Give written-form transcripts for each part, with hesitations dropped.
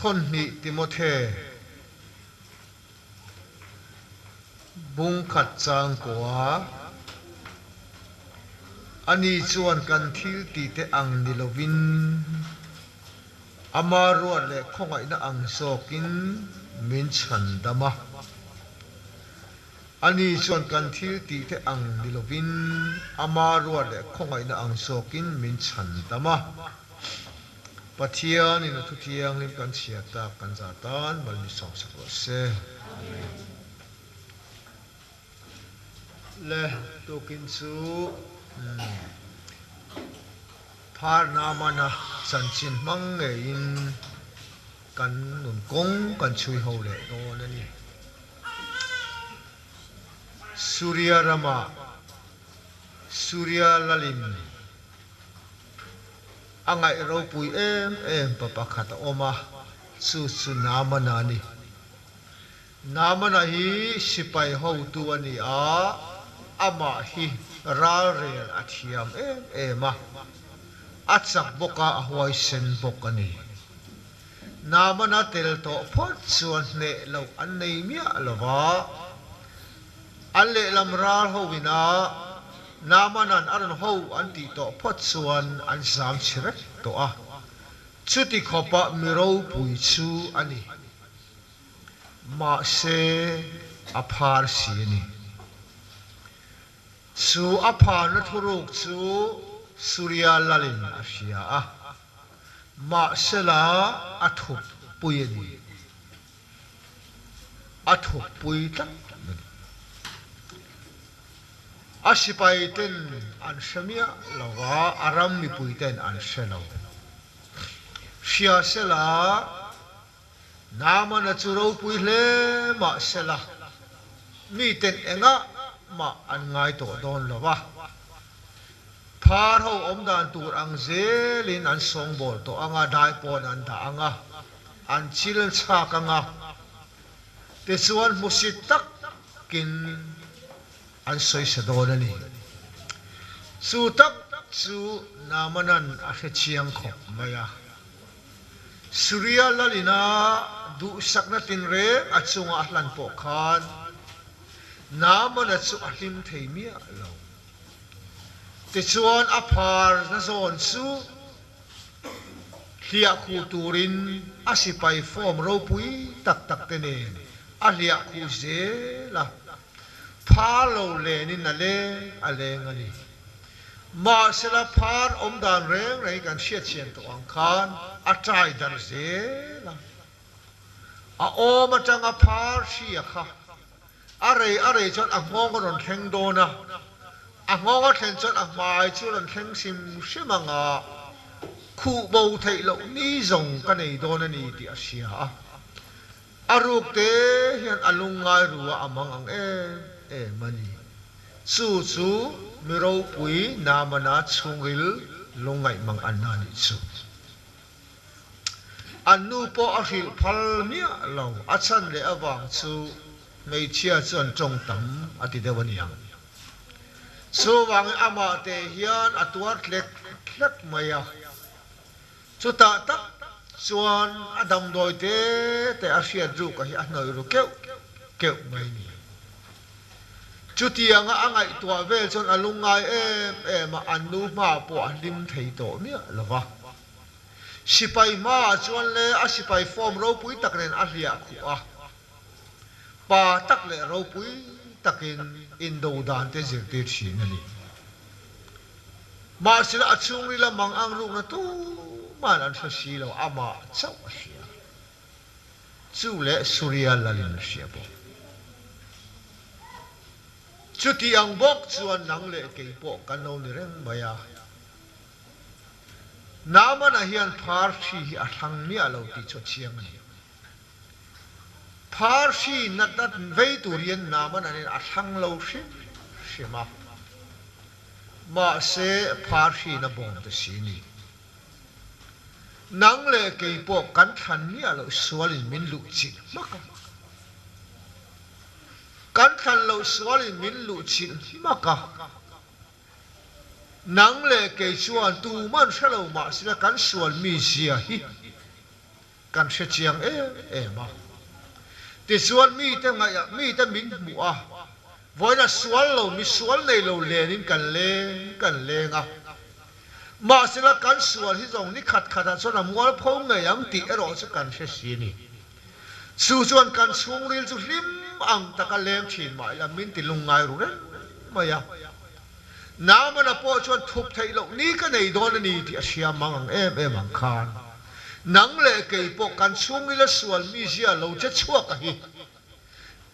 Thawnhnih Timothe bung khat chang kua. Ani chuan kan thil tihte ang ni lovin ama ruat leh khawngaihna ang zawkin min chhan dam a. Ani chuan kan thil tihte ang ni lovin ama ruat leh khawngaihna ang zawkin min chhan dam a. Pathianin a thu thianghlim kan chhiar tak kan zah tan mal ni sawmsak rawh se. Le tukin chu Phar Namana chanchin hmang ngeiin kan nun kawng kan chhui ho leh dawn a ni. Suria ramah Suria lalin A ngaih ropui em em pa pakhat a awm a, chu chu Naamana a ni. Naamana hi sipai hotu a ni a, amah hi ralrel a thiam em em a, a chak bawk a, a huaisen bawk a ni. Naamana tel tawh phawt chuan hneh loh an nei miah lo va, An lehlam ral ho ina Naamanan a rawn ho an tih tawh phawt chuan an zam chhe vek tawh a, chuti khawpa mi ropui chu a ni. Mahse, a phar si a ni. Chu a pharna thuruk chu Surya Lalin a hria a, mahsela a thup pui a ni. A thawkpui tlat a ni. A sipai ten an hre miah lo va, a ram mipui ten an hre lo. Hria sela, Naamana chu ropui hle mah sela, miten engah mah an ngai tawh dawn lo va. Phar ho awm dan tur ang zelin an sawngbawl tawh ang a, dai pawn an dah ang a. An chil chhak anga, tichuan hmusit takin an sawisa dawn a ni. Chu tak chu Naamanan a hre chiang khawp mai a. Suria lalina duhsakna tinreng a chunga a hlan pawh khan Naamana chu a hlim thei miah lo. Tichuan a phar na zawn chu Hliah khuh turin a sipai form ropui tak tak te nen a hliah khuh zel a, phar lo lenin a leng a leng a ni. Mahsela phar awm dan reng reng kan hriatchhian tawh ang khan a tai darh zel a, a awm atanga phar hria kha A rei a rei chuan a nghawng a rawn thleng dawn a, a nghawng a thlen chuan a hmai chu a rawn thleng hrim hrim ang a, khuh bo theih loh ni zawng ka nei dawn a ni tih a hria a. A ruk te hian a lungngai ru a, a mang ang em em a ni. Chu chu mi ropui Naamana chhungril lungngaih mang anna a nih chu. An nu pawh a hrilh phal miah lo, a chhan leh avang chu hmeichhia chu an tawng tam a ti deuh a niang. Chuvangin amah te hian a tuar hlek hlek mai a, chutah tak chuan a damdawi te te a hriat ruk a hi a hnawih ru keuh keuh mai ni. Chutianga a ngaihtuah vel chuan a lungngai em em a, an nu hmaah pawh a hlim thei tawh miah lo va. Sipai hmaah chuan le a sipai form ropui tak nen a hliah khuh a, pa tak leh ropui takin indo dan te zirtir thin a ni. Mahsela a chhungril a mang ang rukna tuman an hre si lo, amah chauh a hria. Chu leh Suria lalin a hria bawk. Chuti ang bawk chuan nang leh kei pawh kan lo ni reng mai a. Naamana hian phar hri hi a thlang miah lo tih chu a chiang a ni. Phar hri natna vei tur hian Naamana nen a thlang lo hrim hrim a. Mahse, phar hriin a bawm ta si ni. Nang leh kei pawh kan thlan miah loh sualin min luh chilh hmak a. Kan thlan loh sualin min luh chilh hmak a. Nang leh kei chuan tuman hre lo mahsela kan sual mi zia hi. kan hre chiang em em a. Tichuan mite ngaih mite min hmuh a, vawiina sual lo mi sual nei lo lenin kan leng kan leng a. Mahsela kan sual hi zawng ni khat khatah chuan a mualpho ngei ang tih erawh chu kan hre si a ni. Chu chuan kan chhungril chu hlim ang taka leng thin mah ila min ti lungngai ru reng mai a. Naamana pawh chuan thup theih loh ni ka nei dawn a ni tih a hria mang ang em em ang khan nang leh kei pawh kan chhungrila sual mizia lo che chhuak a hi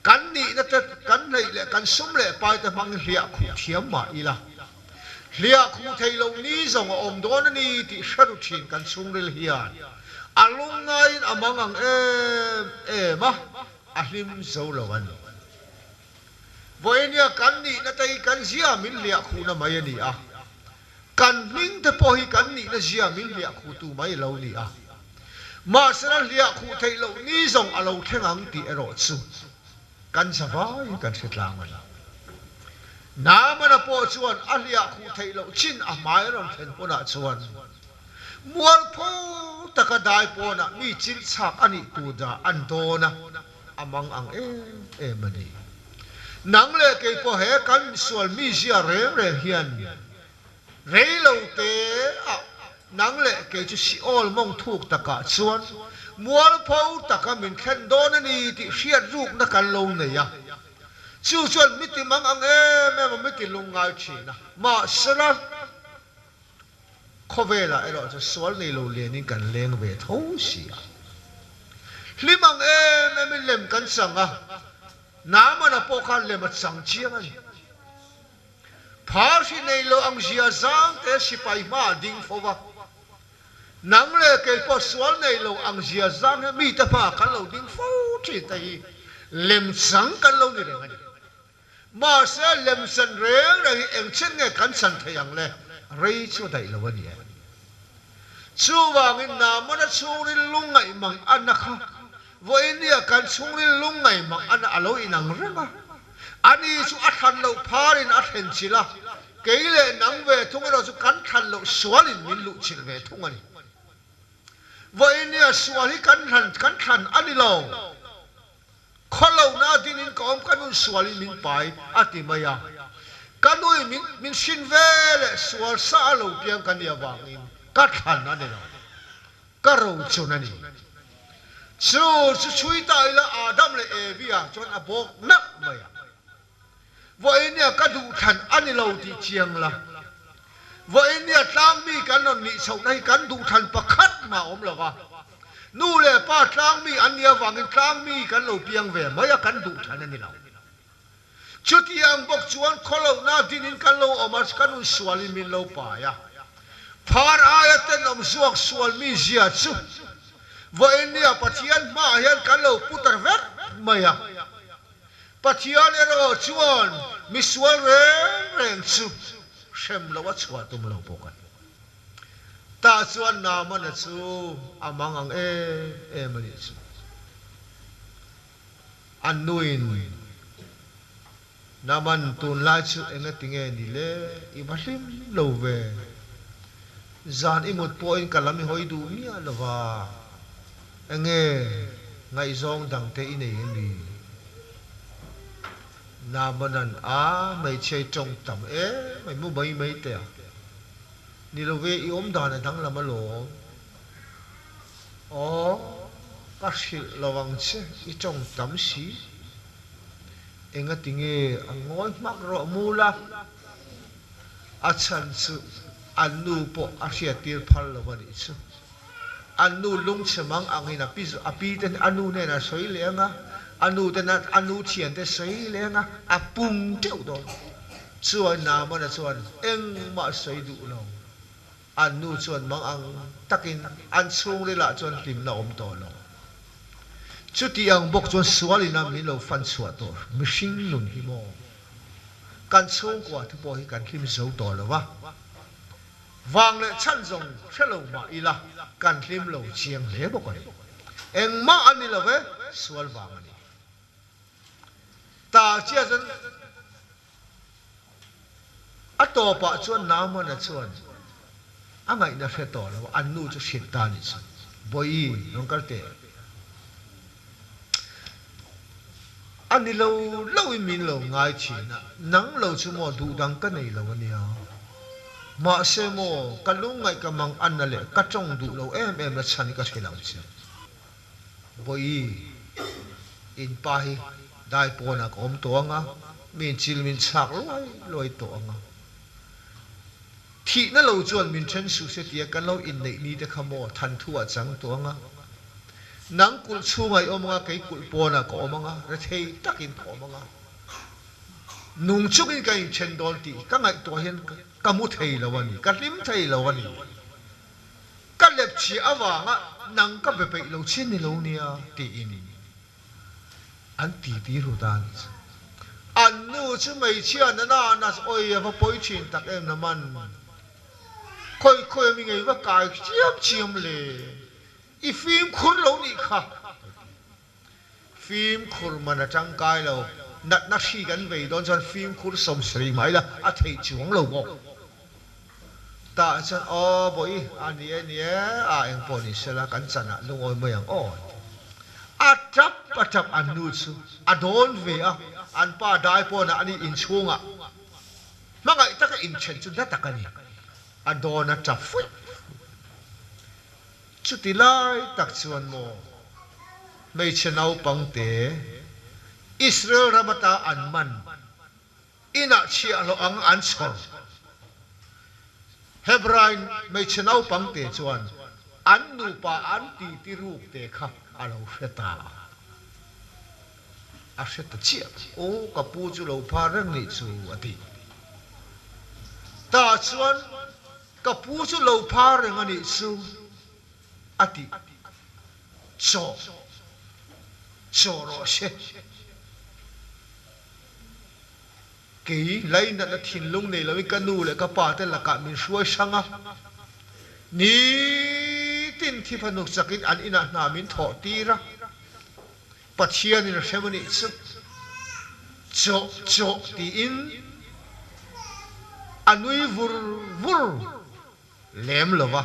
Kan nihna te, kan hleih leh kan sum leh pai te hmang hliah khuh thiam mah ila, hliah khuh thei lo ni zawng a awm dawn a ni tih hre ru thin kan chhungril hian a lungngaiin a mang ang em em a, a hlim zo lo a ni. Vawinia kan nihna te hi kan zia min hliah khuhna mai a ni a. Kan hming te pawh hi kan nihna zia min hliah khuhtu mai lo ni a. Mahsela hliah khuh theih loh ni zawng a lo thleng ang tih erawh chu kan za vaiin kan hre tlang a ni. Naamana pawh chuan a hliah khuh theih loh chin a hmai a rawn thlen hunah chuan mualpho taka dai pawnah mi chilchhak a nih tur dah an dawn a, a mang ang em em a ni. Nang leh kei pawh he kan misual mizia reng reng hian rei lo te ah nang leh kei chu Seol mawng thuk takah chuan mualpho taka min thlen dawn a ni tih hriat rukna kan lo nei a. Chu chuan mi ti mang ang em em a, mi ti lungngai thin a. Mahsela. Khawvelah erawh chu sual nei lo lianin kan leng ve tho si a. Hlim ang em emin lem kan chang a, Naamana pawh khan lem a chang chiang a ni. Phar hri nei lo ang zia zang te sipai hmaah ding fo va, nang leh kei pawh sual nei lo ang zia zang hian mite hmaah kan lo ding fo thin te hi lem chang kan lo ni reng a ni. Mahse, lemchan reng reng hi eng chen nge kan chan thei ang le? Rei chu a daih lo a ni e. Chuvangin Naamana chhungril lungngaih mang ana kha vawinia kan chhungril lungngaih mang ana a lo inang reng a. Ani chu a thlan loh pharin a thlen chilh a, kei leh nang ve thung erawh chu kan thlan loh sualin min luh chilh ve thung a ni. Vawinia sual hi kan thlan kan thlan a ni lo. Khawlohna dinin ka awm ka nun sualin min pai a ti mai a. Ka nui min min hrin ve leh sual sa a lo piang ka nih avangin ka thlan a ni lo. Ka rochun a ni. Chu chu chhui ta ila Adam leh Evi ah chuan a bawk nalh mai a. Vawinia ka duh thlan a ni lo tih chiang la. Vawinia tlangmi kan rawn nih chhohna hi kan duh thlan pakhat mah a awm lo va. Nu leh pa tlangmi an nih avangin tlangmi kan lo piang ve mai a, kan duh thlan a ni lo. Chuti ang bawk chuan khawlohna dinin kan lo awm a, kan un sualin min lo pai a. Phar aia tenawm zuak sual mi zia chu vawinia Pathian hmaah hian kan lo putar vek mai a. Pathian erawh chuan misual reng reng chu hrem loh a chhuah tum lo bawk a ni. Tah chuan Naamana chu a mang ang em em a nih chu. A nuin, Naaman, tunlai chu engati nge ni le? I va hlim lo ve. Zan i mut pawhin ka lam i hawi duh miah lo va. Enge ngaihzawng dangte i nei em i? Naamanan a hmeichhia i tawng tam em mai mu mai mai teh a. Ni lo ve, i awm dan a danglam alawm. Aw, ka hrilh lo ang che, i tawng tam si. Engati nge a ngawi hmak rawh mu la? A chhan chu an nu pawh a hriattir phal lo a nih chu. An nu lungchhe mang angin a pi a pi te a nu hnenah sawi leh ang a, a nu te a nu thian te sawi leh ang a, a pum teuh dawn. Chuan Naamana chuan engmah sawi duh lo. An nu chuan mang ang takin an chhungrilah chuan hlimna awm tawh lo. Chuti ang bawk chuan sualin a min lo fan chhuah tawh mihring nun hi maw? Kan chhungkua te pawh hi kan hlim zo tawh lo a. Vang leh chhan zawng hre lo mah ila kan hlim lo chiang hle bawk a ni. Engmah a ni lo ve, sual vang a ni. Ta chiah chuan a tawpah chuan Naamana chuan a ngaihna hre tawh lo a, an nu chu hrilh ta a nih chu. Bawihi, rawn kal teh. A ni lo lo in min lo ngai thin a, nang lo chu maw duh dang ka nei lo a nia. Mahse maw, ka lungngaih ka mang anna leh ka tawng duh lo em em na chhan hi ka hre lo che. Bawihi, in pa hi dai pawnah ka awm tawh ang a, mi in chil min chhak luai luai tawh ang a. Thihna lo chuan min then suh se tia kan lo inneih ni te kha maw thanthu ah chang tawh ang a. Nang kulh chhungah i awm ang a, kei kulh pawnah ka awm ang a, rethei takin ka awm ang a. Nung chungin ka inthen dawn tih ka ngaihtuah hian ka mu thei lo a ni, ka hlim thei lo a ni. Ka lepchhiah avanga nang ka be peih lo chin ni lo nia tiin. An ti ti ru ta a nih chu. An nu chu hmeichhia na na na chu awi a va pawi thin tak em na man. Khawi khawi a mi ngei va kai chiam chiam le. I fimkhur lo nih kha. Fimkhur man a tangkai lo. Natna hri kan vei dawn chuan fimkhur sawmsarih mah ila a theih chuang lo bawk. Tah chuan aw bawi a ni e ni e a eng pawh ni sela kan chan ah lungawi mai ang aw an ti. A tap a tap an nu chu a dawn ve a, an pa dai pawn ah ani inchhung ah hmangaih taka inthen chu na tak a ni. A dawn a tap fuih fuih. Chuti lai tak chuan maw hmeichhe naupang te Israel ram ata an man Inah chhiahhlawh ang an chhawr. Hebrai hmeichhe naupang te chuan an nupa an titi ruk te kha a lo hre ta a. A hre ta chiah ta. Aw ka pu chu lo phar reng nih chu a ti. Tah chuan ka pu chu lo phar reng a nih chu a ti. Chaw chaw rawh se. Kei lainatna thinlung nei loin ka nu leh ka pa te lakah min hruai hrang a, nitin thi fanuk chakin an inah hna min thawh tir a, Pathianin a hrem a nih chu chawh chawh tiin a nui vur vur lem lo va.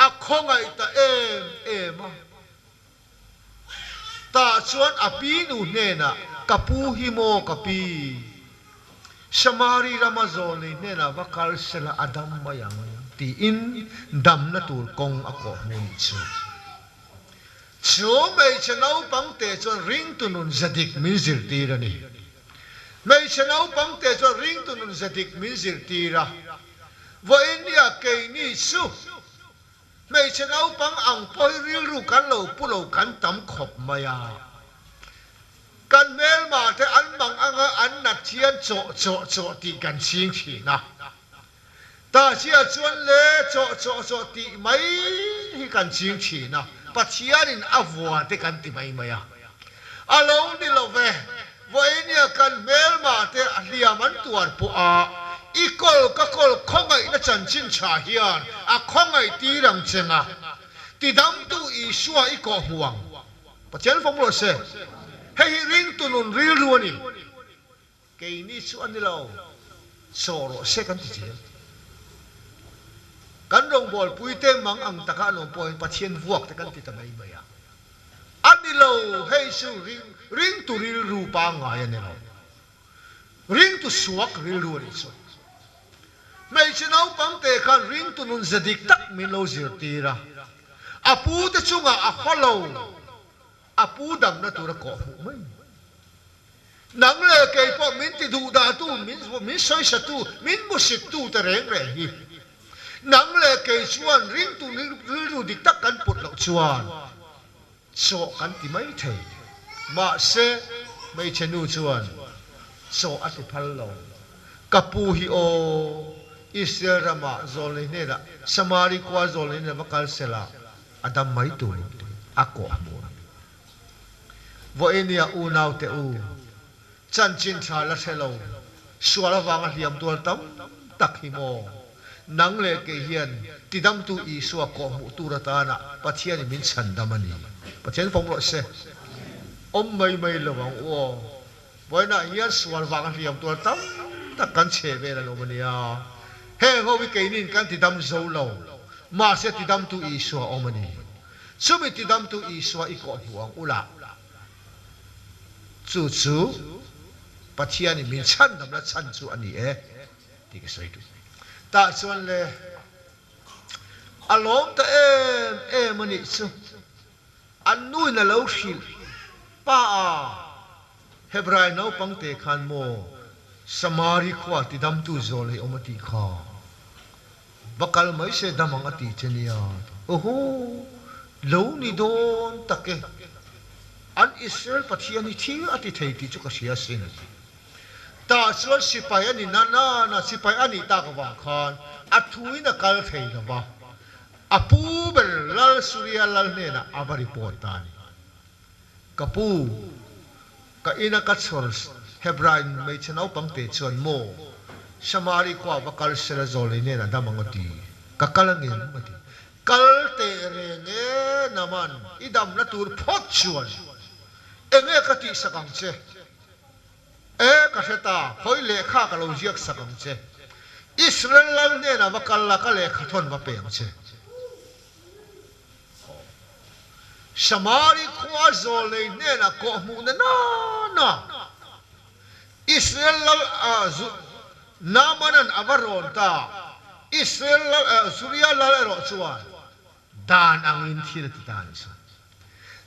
A khawngaih ta em em a. Tah chuan a pi nu hnenah, Ka pu hi maw ka pi? Samari rama zawlnei hnenah va kal sela a dam mai ang, tiin damna tur kawng a kawh hmu nih chu. Chu hmeichhe naupang te chuan ringtu nun ze dik min zirtir a ni. Hmeichhe naupang te chuan ringtu nun ze dik min zirtir a, Vawiin nia keini chu Hmeichhe naupang ang pawh hi rilru kan lo pu lo kan tam khawp mai a. Kan hmelma te an mang anga an nat hian chawh chawh chawh tih kan ching thin a. Tahchia chuan le chawh chawh chawh tih mai hi kan ching thin a, Pathianin a vua te kan ti mai mai a. A lo ni lo ve, Vawinia kan hmelma te a hliam an tuar pawh a, i kawl ka kawl khawngaihna chanchin tha hian a khawngaih tir ang che nga, tidamtu Isua i kawh hmu ang. Pathian fawm rawh se. Hei hi ringtu nun rilru a ni. Keini chu a ni lo, chaw rawh se kan ti zel. Kan rawngbawlpui te mang ang taka an awm pawhin Pathian vuak te kan ti ta mai mai a. A ni lo, hei chu ring ringtu rilru pangngai a ni lo. Ringtu suak rilru a nih chu. Hmeichhe naupang te khan ringtu nun ze dik tak min lo zirtir a. A pu te chungah a haw lo, a pu damna tur a kawh hmuh mai. Nang leh kei pawh min ti duh dah tu, min min sawisa tu, min hmusit tu te reng reng hi. Nang leh kei chuan ringtu rilru dik tak kan put loh chuan chaw kan ti mai thei. Mahse, hmeichhe nu chuan chaw a ti phal lo. Ka pu hi aw, Israel ramah zawlnei hnenah, Samari khua zawlnei hnenah va kal sela, a dam mai tur a kawh hmu a. Vawinia unaute u, chanchin tha la hre lo, sual avanga hliam tual tam tak hi maw? Nang leh kei hian tidamtu Isua kawhhmuh tur atana Pathianin min chhandam a ni. Pathian fawm rawh se. Awm mai mai lo ang u aw. Vawiinah hian sual vanga hliam tual tam tak kan chhe vel a lo a nia. Heng ho hi keinin kan tidam zo lo. Mahse tidamtu Isua awm a ni. Chumi tidamtu Isua i kawhhmuh ang ula, chu chu Pathianin min chhandamna chhan chu a ni e tih ka sawi duh. Tah chuan le a lawm ta em em a nih chu. An nuin a lo hrilh pa a, Hebrai naupangte khan maw Samari khua tidamtu zawl ei awm a tih kha? Va kal mai se dam ang a ti che nia. Awhaw, lo ni dawn tak e. An Israel Pathian hi thil a ti thei tih chu ka hria asin. Tah chuan sipai a ni na na na, sipai a nih tak avang khan a thuin a kal thei lo va. A pu ber Lal Suria Lal hnenah a va report ta a ni. Ka pu, ka ina ka chhawr Hebrai hmeichhe naupangte chuan maw Samari khua va kal sela zawlei hnenah dam ang a ti. Ka kal angem? a ti. Kal teh reng e Naman, i damna tur phawt chuan enge ka tihsak ang che? E, ka hre ta, khawi lehkha ka lo ziak sak ang che. Israel lal hnenah va kal la, ka lehkha thawn va pe ang che. Samari khua zawlnei hnenah kawhhmuhna nana Israel lal Naamanan a va rawn ta. Israel lal Suria lal erawh chuan dan angin thil a ti ta a ni sawi.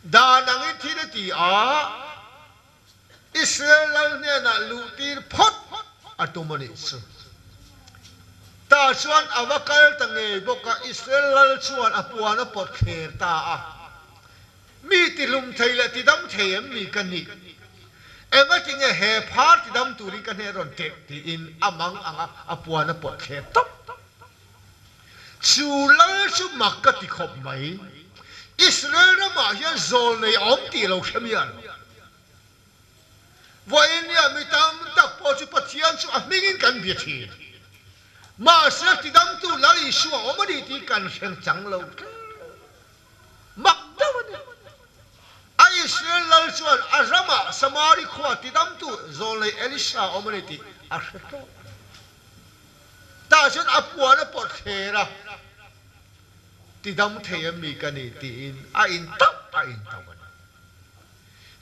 Dan angin thil a ti a, Israel lal hnenah luhtir phawt a tum a nih chu. Tah chuan a va kal ta ngei bawk a, Israel lal chuan a puan a pawt thler ta a. Mi tihlum thei leh tidam thei em mi ka nih? Engatinge he phar tidam turin ka hnen rawn teh tiin a mang ang a, a puan a pawt thler tawp. Chu lal chu mak ka ti khawp mai. Israel ramah hian zawlnei a awm tih lo hre miah lo. Vawiin nia mi tam tak pawh chu Pathian chu a hmingin kan bia thin. Mahse tidamtu Lal Isua awm a ni tih kan hreng chang lo tlem. Mak deuh a ni. A Israel lal chuan a ramah Samari khua tidamtu zawlnei Elisha awm a ni tih a hre tawh. Tah chuan a puan a pawt thler a, tidam thei em mi ka ni tiin a intauh a intauh a ni.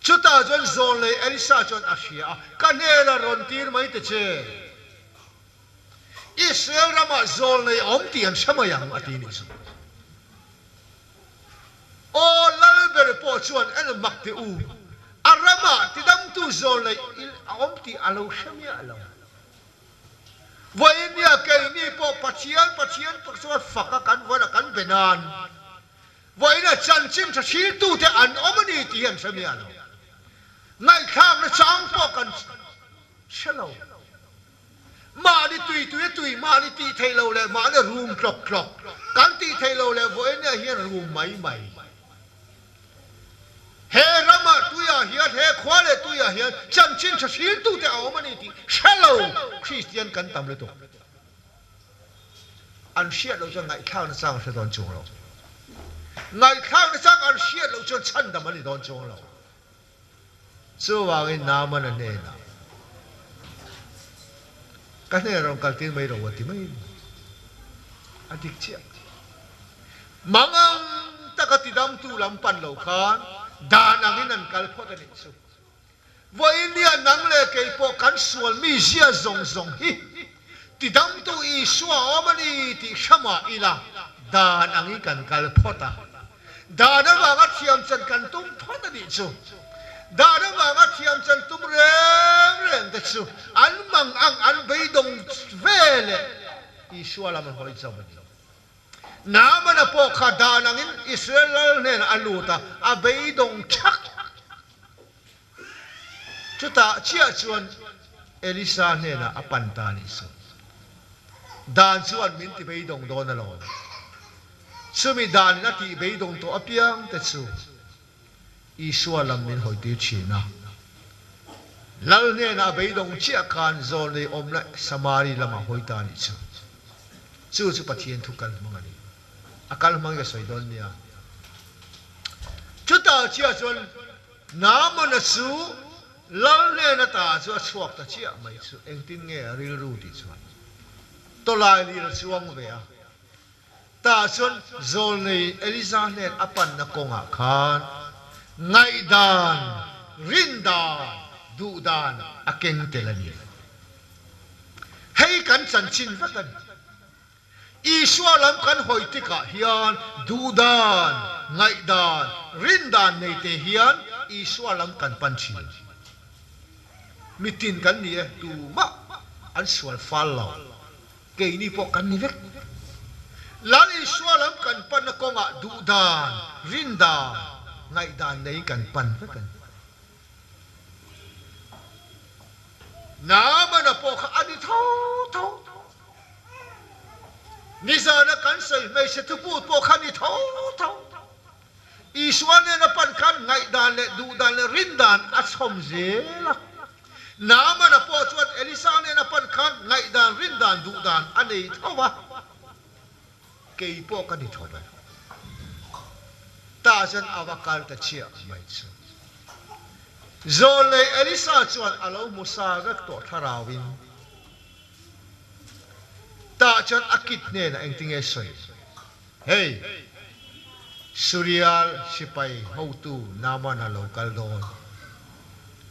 Chutah chuan zawlnei Elisa chuan a hria a, Ka hnenah rawn tir mai ta che. Israel ramah zawlnei a awm tih an hre mai ang a ti nih chu. Aw lal ber pawh chuan en mak teh u, a ramah tidamtu zawlnei a awm tih a lo hre miah lo. Vawinia keini pawh Pathian Pathian pak chuan fak a kan vawn a kan be nan vawiina chanchin tha thiltute an awm a ni tih hi an hre miah lo. Ngaihthlakna chang pawh kan hre lo. Mahni tui tui a tui mahni tih theih lo leh mahni rum tlawk tlawk kan tih theih lo leh vawinia hian rum mai mai. He ramah tuiah hian, he khua leh tuiah hian chanchin tha hriltute a awm a ni tih hre lo Kristian kan tam lutuk. An hriat loh chuan ngaihthlak nachang a hre dawn chuang lo. Ngaihthlak nachang an hriat loh chuan chhandam a ni dawn chuang lo. Chuvangin Naaman-a hnenah, Ka hnenah rawn kaltir mai rawh u a ti mai a ni. A dik chiah. Mangang taka tidamtu lam pan lo khan dan angin an kal phawt a nih chu. Vawiin nia nang leh kei pawh kan sual mi zia zawng zawng hi tidamtu Isua a awm a ni tih hramah ila dan angin kan kal phawt a. Dan avanga thiam chan kan tum phawt a nih chu. Dan avanga thiam chan tum reng reng te chu an mang ang an beidawng ve leh Isua lam an hawi chauh a ni. Naamana pawh kha dan angin Israel lal hnenah a lut a, a beidawng thak. Chutah chiah chuan Elisa hnenah a pan ta a nih chu. Dan chuan min ti beidawng dawn alawm. Chumi danin a tih beidawng tawh apiang te chu Isua lam min hawitir thin a. Lal hnenah a beidawng chiah khan zawlnei awmna Samari lamah hawi ta a nih chu. Chu chu Pathian thu kal hmang a ni. A kal hmang hi ka sawi dawn nia. Chutah chiah chuan Naamana chu lal hnen ata chu a chhuak ta chiah mai chu engtin nge a rilru tih chuan tawlai lir a chuang ve a. Ta. Tah chuan zawlnei Eliza hnen a panna kawngah khan ngaihdan, rindan, duhdan a keng tel a ni. Hei kan chanchin vek a ni. Isua lam kan hawi tikah hian duhdan, ngaihdan, rindan nei te hian Isua lam kan pan thin. Mitin kan ni e, tumah an sual fal lo. Keini pawh kan ni vek. Lal Isua lam kan panna kawngah duhdan, rindan, ngaihdan neiin kan pan vek a ni. Naamana pawh kha a ni tho tho. Nizana kan sawi hmeichhe thuput pawh kha ni tho tho. Isua nena pan khan ngaihdan leh duhdan leh rindan a chhawm zel a. Naamana pawh chuan Elisa nena pan khan ngaihdan, rindan, duhdan a nei tho va. Kei pawh ka ni tho ve. Tah chuan a va kal ta chiah mai chu. Zawlnei Elisa chuan a lo hmu sa vek tawh thlarauin. Tah chuan a kit hnenah engtinge sawi? Hei, Surial sipai hotu Naaman a lo kal dawn,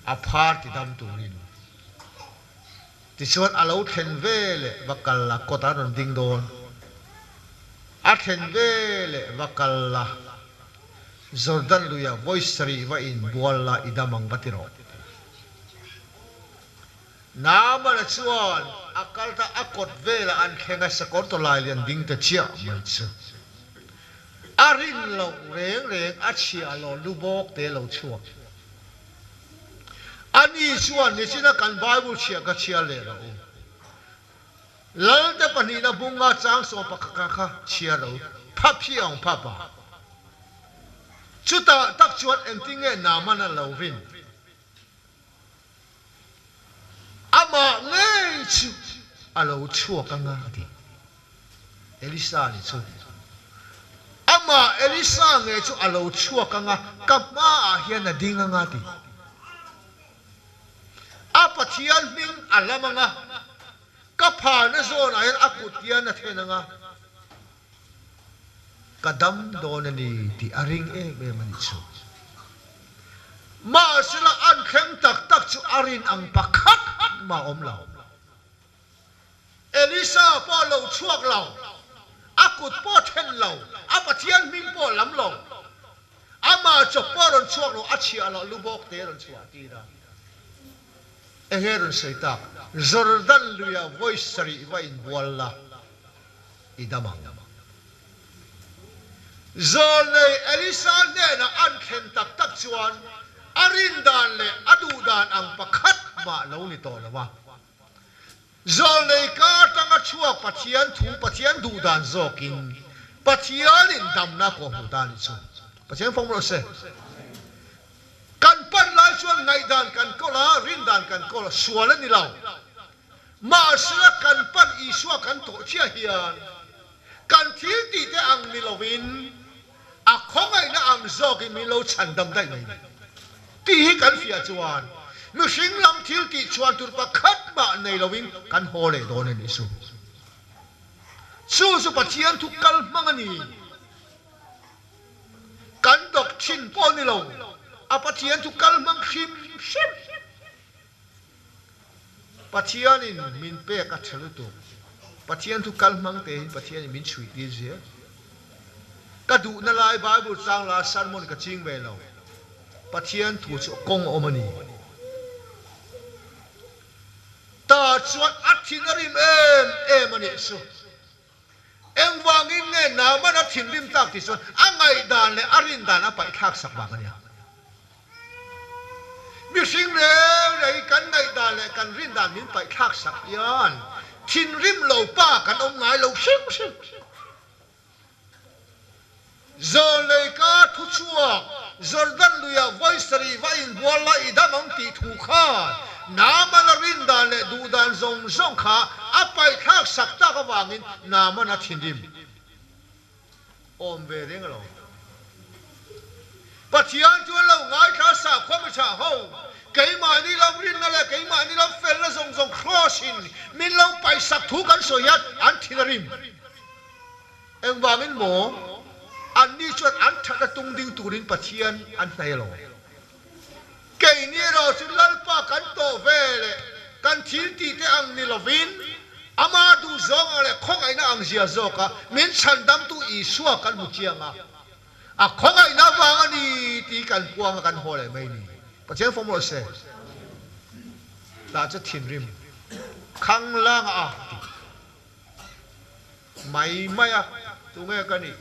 a phar ti dam turin. Tichuan a lo thlen ve leh va kal la, kawtah an rawn ding dawn. A thlen ve leh va kal la, Jordan luia vawi sarih va inbual la i dam ang va ti rawh. Naamana chuan a kal ta a kawt velah an thleng a, sakawr tawlai lian ding ta chiah mai chu a rin loh reng reng a chhiah lo lu bawk te lo chhuak. Ani chuan nichina kan Bible chhiah ka chhiar leh rawh u. Lalte pahnihna bunga chang sawm pakhat kha chhiar rawh u. Phap hi a awm phap a. Chutah tak chuan engtin nge Naamana lo rin? Amah ngei chu a lo chhuak anga a ti. Elisa ni chu. Amah Elisa ngei chu a lo chhuak anga ka hmaah hian a ding anga a ti. A Pathian hming a lam anga ka pharna zawnah hian a kut hian a then anga ka dam dawn a ni tih a ring em em a nih chu. Mahsela an thleng tak tak chu a rin ang pakhat mah awm lo. Elisa pawh lo chhuak lo, a kut pawh then lo, a Pathian hming pawh lam lo, amah chawp pawh rawn chhuak lo, a chhiah loh lubawk te rawn chhuah tir a. Enge rawn sawi tak? Jordan luia vawi sarih va inbual la. I dam ang. Zawlnei Elisa hnenah an thlen tak tak chuan a rin dan leh a duh dan ang pakhat mah lo ni tawh lo a. Zawlnei ka atanga chhuak Pathian thu, Pathian duh dan zawkin Pathianin damna kawh hmuh ta a nih chu. Pathian fawm rawh se. Kan pan lai chuan ngaihdan kan kawl a, rin dan kan kawl a, sual a ni lo. Mahsela kan pan Isua kan tawh chiah hian kan thil tih te ang ni lovin a khawngaihna ang zawkin min lo chhandam daih mai ni tih hi kan fiah chuan mihring lam thil tih chhuan tur pakhat mah nei lovin kan haw leh dawn a nih chu. Chu chu Pathian thu kal hmang a ni. Kan dawk thin pawh ni lo, a Pathian thu kal hmang hrim hrim. Pathianin min pek a tha lutuk. Pathian thu kal hmang te hi Pathianin min chhui tir zel. Ka duhna lai Bible chang la sermon ka ching ve lo. Pathian thu chu kawng a awm a ni. Ta chuan a thin a rim em em a nih chu. Engvangin nge Naaman a thinrim tak tih chuan a ngaihdan leh a rindan a paihthlak sak vang a nia. Mihring reng reng hi kan ngaihdan leh kan rindan min paihthlak sak hian thinrim lo pa kan awm ngai lo hrim hrim. Zawlnei ka thu chhuak, Jordan luiah vawi sarih va inbual la i dam ang tih thu khan Naaman a rindan leh duhdan zawng zawng kha a paihthlak sak tak avangin Naaman a thinrim awm ve reng lo. Pathian chuan lo ngaithla sakhua mi tha ho, keimahni lam rinna leh keimahni lam felna zawng zawng Kraws in min lo paihsak thu kan sawi hian an thin a rim. Engvangin maw? Anni chuan an thatna tung ding turin Pathian an hnaih alawm. Keini erawh chu Lalpa kan tawh ve leh kan thil tihte ang ni lovin, Ama duhzawng ang leh khawngaihna ang zia zawka min chhandamtu Isua kan hmu chiang a, a khawngaihna vang a ni tih kan puang a kan haw leh mai ni. Pathian fawm rawh se. Tah chu thinrim khanglang a ti mai mai a, tunge ka nih?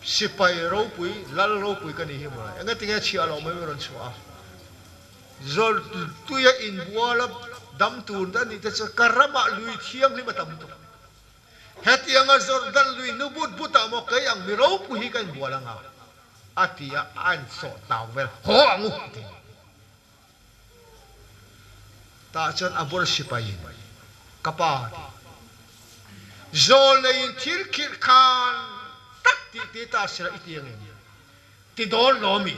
Sipai ropui, lal ropui ka nih hi maw? Engatinge chhiah loh mai mai rawn chhuah a? Zawrtuia inbuala dam tur a nih te chuan ka ramah lui thianghlim a tam tawh. Hetianga Jordan lui nu but butah maw kei ang mi ropui hi ka inbual anga a ti a, a insawh tau vel haw ang u a ti. Tah chuan a bul sipaiin ka pa a ti. Zawlneiin thil khirh khan tak tih ti ta sela i ti angem? Ti dawn lo mi?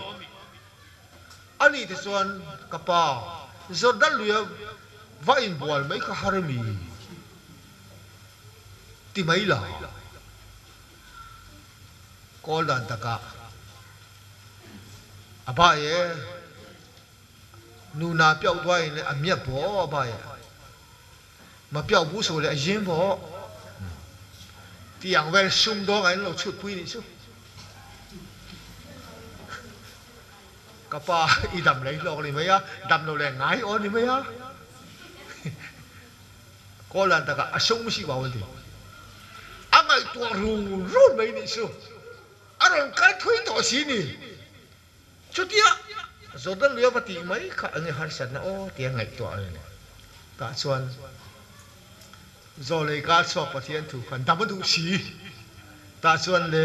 A nih te chuan ka pa Jordan luia va inbual mai kha har mi? Ti mai la. Kawl dan takah a ba e, nu na piauh duai in le a miak baw a ba e, ma piauh bu su le a zing baw tiang vel sumdawng ah in lo chhut pui nih chu. Ka pa i dam lei hlawk ni mai a, dam lo le ngai aw ni mai a. Kawl dan takah a sung si ko an ti. A ngaihtuah run run mai nih chu. A rawn kal thui tawh si ni. Chutia Jordan lui a va tih mai kha enge harsatna aw tia ngaihtuah a ni. Tah chuan Zawlei kar chhuak Pathian thu khan dam a duh si. Tah chuan le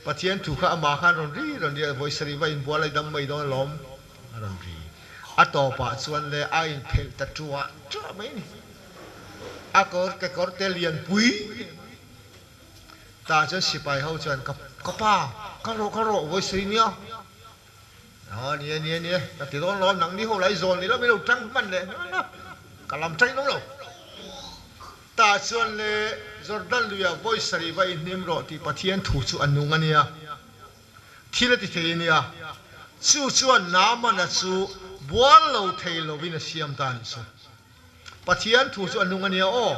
Pathian thu kha amah khan rawn ri rawn ri a, vawi sarih va inbual a i dam mai dawn alawm a rawn ri. A tawpah chuan le a inphelh ta ṭuah ṭuah mai a ni. A kawr kekawr te lianpui Tah chuan sipai ho chuan ka ka pa ka rawh ka rawh vawi sawi nia aw ni e ni e ni e ka ti dawn lo nang ni ho lai zawl ni lo min lo tang hman leh hman a ka lam tang in awm lo tah chuan le Jordan luiah vawi sarih va inhnim rawh tih Pathian thu chu a nung a nia thil a ti thei a nia chu chuan Naamana chu bual lo thei lovin a siam ta a nih chu. Pathian thu chu a nung a nia aw.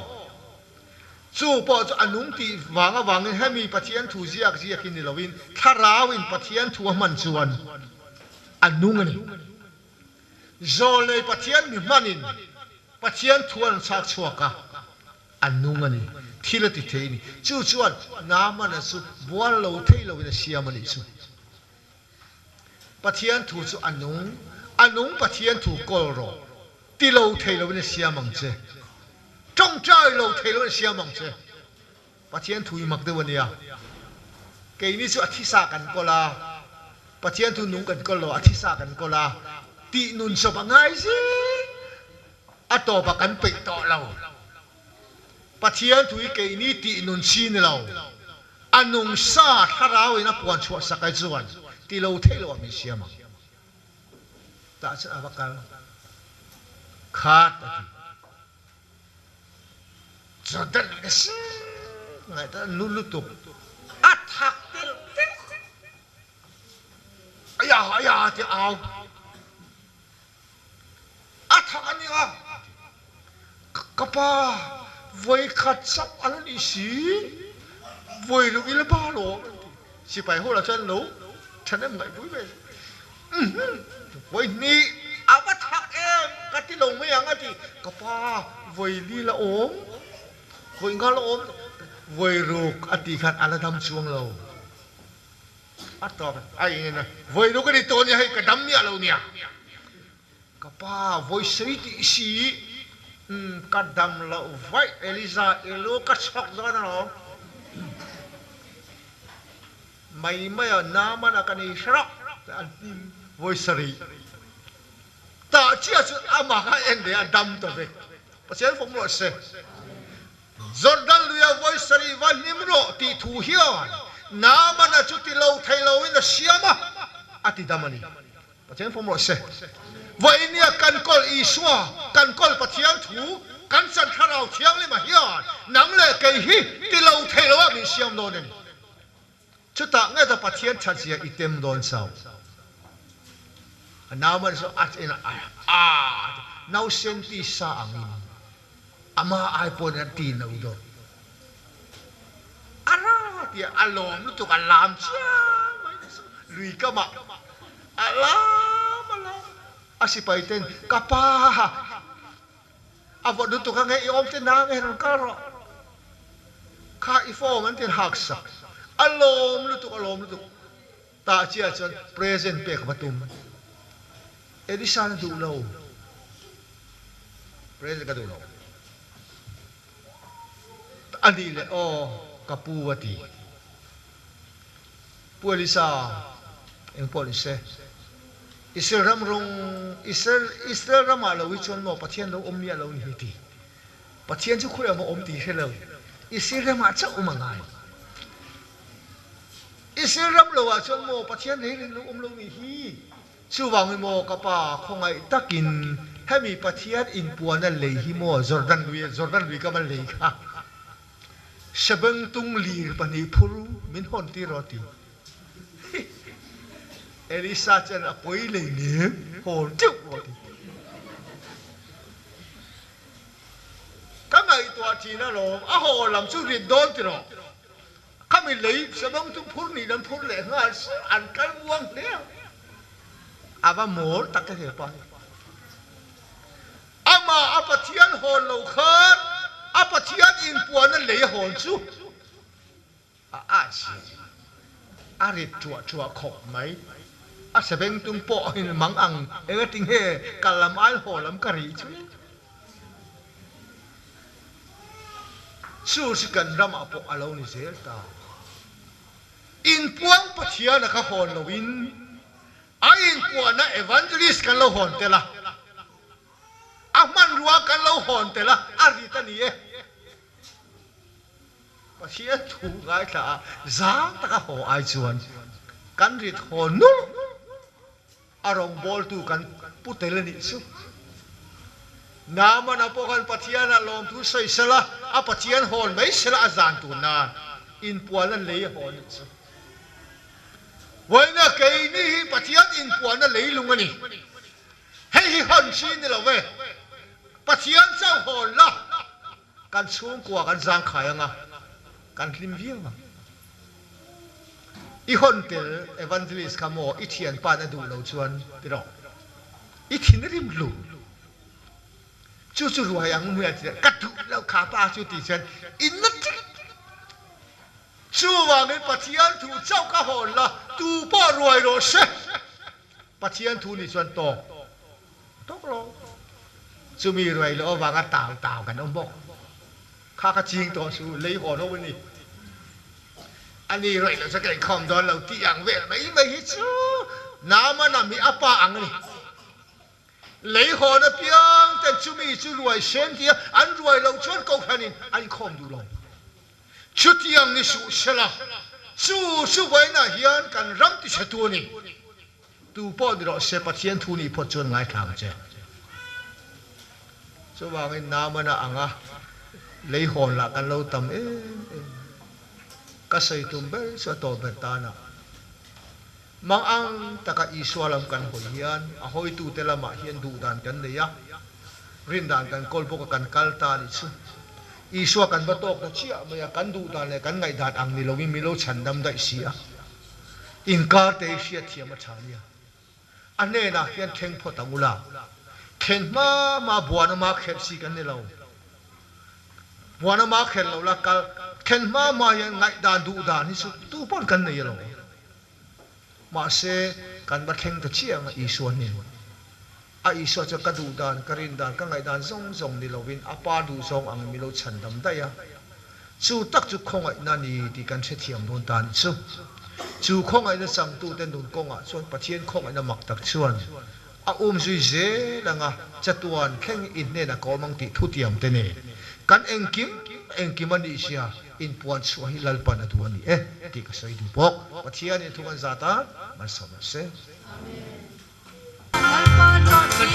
Chu pawh chu a nung tih vang avangin hemi Pathian thu ziak ziak hi ni loin Thlarauin Pathian thu a hman chuan a nung a ni. Zawlnei Pathian mi hmanin Pathian thu a rawn chhak chhuak a, a nung a ni. Thil a ti thei a ni. Chu chuan Naamana chu bual lo thei loin a siam a nih chu. Pathian thu chu a nung, a nung Pathian thu kawl rawh. Ti lo thei loin a siam ang che. Tawngtai lo thei loin a siam ang che. Pathian thu hi mak deuh a nia. Keini chu a thisa kan kawl a, Pathian thu nung kan kawl lo, a thisa kan kawl a, tih nun chawp a ngai zing. A tawpah kan peih tawh lo. Pathian thu hi keini tih nun chi ni lo. A nung sa thlarau in a puan chhuah sak ai chuan ti lo thei lo ah min siam ang. Tah chuan a va kal khat a ti. Jordan ka si ngaihtuah nu lutuk a thak telh telh. Aya aya ti au. A thak a nia. Ka pa vawikhat chauh a la nih si, vawi luk ila ba lawm an ti. Sipai ho lah chuan lo thahnem ngaihpui ve. Uhmm, vawi hnih a va thak em ka ti lo mai ang a ti. Ka pa vawi li la awm, vawi nga la awm, vawi ruk a tih khan a la dam chuang lo. A tawp a eng eng a, vawi ruk a ni tawh nia hei ka dam miah lo nia. Ka pa vawi sawi tih si umm ka dam loh vaih Eliza i lu ka chhawk dawn alawm. Mai mai a Naaman a ka nei hre rawh an ti vawi sarih. Tah chiah chu amah kha en ve a dam ta vek. Pathian fawm rawh se. Jordan luia vawi sarih va hlim rawh tih thu hian Naamana chu ti lo thei loin a siam a, a ti dam a ni. Pathian fawm rawh se. Vawinia kan kawl Isua, kan kawl Pathian thu. Kan chan Thlarau Thianghlima hian nang leh kei hi ti lo thei lo ah min siam dawn a ni. Chutah nge ta Pathian thatzia i tem dawn chauh? A nauman chu a en a, a nausen tisa angin ama ai pawhin a ti no dawn. A ra tia a lawm lutuk a lam chiam mai chu lui kamah a lam a lam a sipai ten ka pa a vawt lutuk ange i awm te nang e rawn kal rawh kha i form an ti hak sak a lawm lutuk a lawm lutuk tah chiah chuan present pek va tum Elisa na duh lo present ka duh lo. A nih leh aw ka pu a ti. Pu Elisa eng pawh ni se, Israel ram rawng Israel Israel ramah lo hi chuan maw Pathian lo awm miah lo ni hi ti. Pathian chu khawiah maw awm tih hre lo, Israel ramah chauh awm a ngai. Israel ram lo ah chuan maw Pathian reng reng lo awm lo ni hi. Chuvangin maw ka pa, khawngaih takin hemi Pathian inpuana lei hi maw Jordan lui, Jordan lui ka va lei kha Sebengtung lir pahnih phur min hawn tir rawh a ti. Elisa chuan a pawi lei nem hawn teuh rawh a ti. Ka ngaihtuah thin alawm, a haw lam chu rit dawn ti rawh. Khami lei sabang chu phur nih an phur leh nghal se an kal muang hle a, a va mawl tak e hepa hi. Amah a Pathian hawn lo khan a Pathian inpuanna lei a hawn chu a at si a rit ṭuah ṭuah khawp mai. A sabeng tum pawh in mang ang engatinge kal lam aiin haw lam ka rih chu. Chu chu kan ramah pawh a lo ni zel ta. Inpuang Pathiana kha hawn loin a inpuahna Evangelist kan lo hawn tel a, a hmanrua kan lo hawn tel a, a rit a ni e. Pathian thu ngaithla a zang taka haw ai chuan kan rit haw nulh. A rawngbawltu kan pu tel a nih chu. Naamana pawh khan Pathianah lawmthu sawi sela, a Pathian hawn mai sela a zan tur nan inpuanna lei a hawn a nih chu. Vawiina keini hi Pathian inpuanna leilung a ni. Hei hi hawn chi ni lo ve. Pathian chauh hawn la, kan chhungkua kan zangkhai anga kan hlim viau ang. I hawn tel evangelist kha maw i thianpa'n a duh lo chuan ti rawh. I thinrim lu. Chu chu ruai ang hmui a ti ka duh lo kha pa chu ti chuan i na tik. Chuvangin Pathian thu chauh ka hawn la tu pawh ruai rawh se. Pathian thu nih chuan tawk tawk lo. Chumi ruai loh avanga tau tau kan awm bawk. Kha ka ching tawh su, lei hawn ho a ni. A ni ruai loh chuan ka inkhawm dawn lo tih ang vel mai mai hi chu Naamana mi a pa ang a ni. Lei hawn apiang ten chumi chu ruai sen tia an ruai loh chuan Kohhranin a inkhawm duh lo. Chutiang ni suh sela, chu chu vawiinah hian kan ram tichhetu a ni. Tu pawh ni rawh se, Pathian thu nih phawt chuan ngaithla ang che. Chuvangin Naamana anga lei hawn lah kan lo tam em em. Ka sawi tum ber chu a tawp ber tana mang ang taka Isua lam kan hawi hian a hawitute lamah hian duhdan kan nei a, rindan kan kawl bawk a kan kal ta a nih chu. Isua kan va tawk ta chiah mai a, kan duhdan leh kan ngaihdan ang ni loin min lo chhandam daih si a, inkar te hi hriatthiam a tha nia. A hnenah hian thleng phawt ang ula, thlen hma hma buan ama khelh si kan ni lo. Buan ama khelh lo la kal, thlen hma hma hian ngaihdan duhdan hi chu tu pawn kan nei alo. Mahse, kan va thleng ta chiah ang a Isua hnen. A Isua chuan ka duhdan, ka rindan, ka ngaihdan zawng zawng ni lovin a Pa duhzawng angin min lo chhandam daih a. Chu tak chu khawngaihna a ni tih kan hrethiam dawn ta a nih chu. Chu khawngaihna changtute nun kawngah chuan Pathian khawngaihna mak tak chuan a um zui zel anga chatuan thleng in hnenah ka awm ang tih thutiam te nen kan engkim engkim a nih zia inpuan chhuah hi Lalpan a duh a ni e tih ka sawi duh bawk. Pathianin thu kan zat a, malsawm rawh se. Lalpa tawh chi.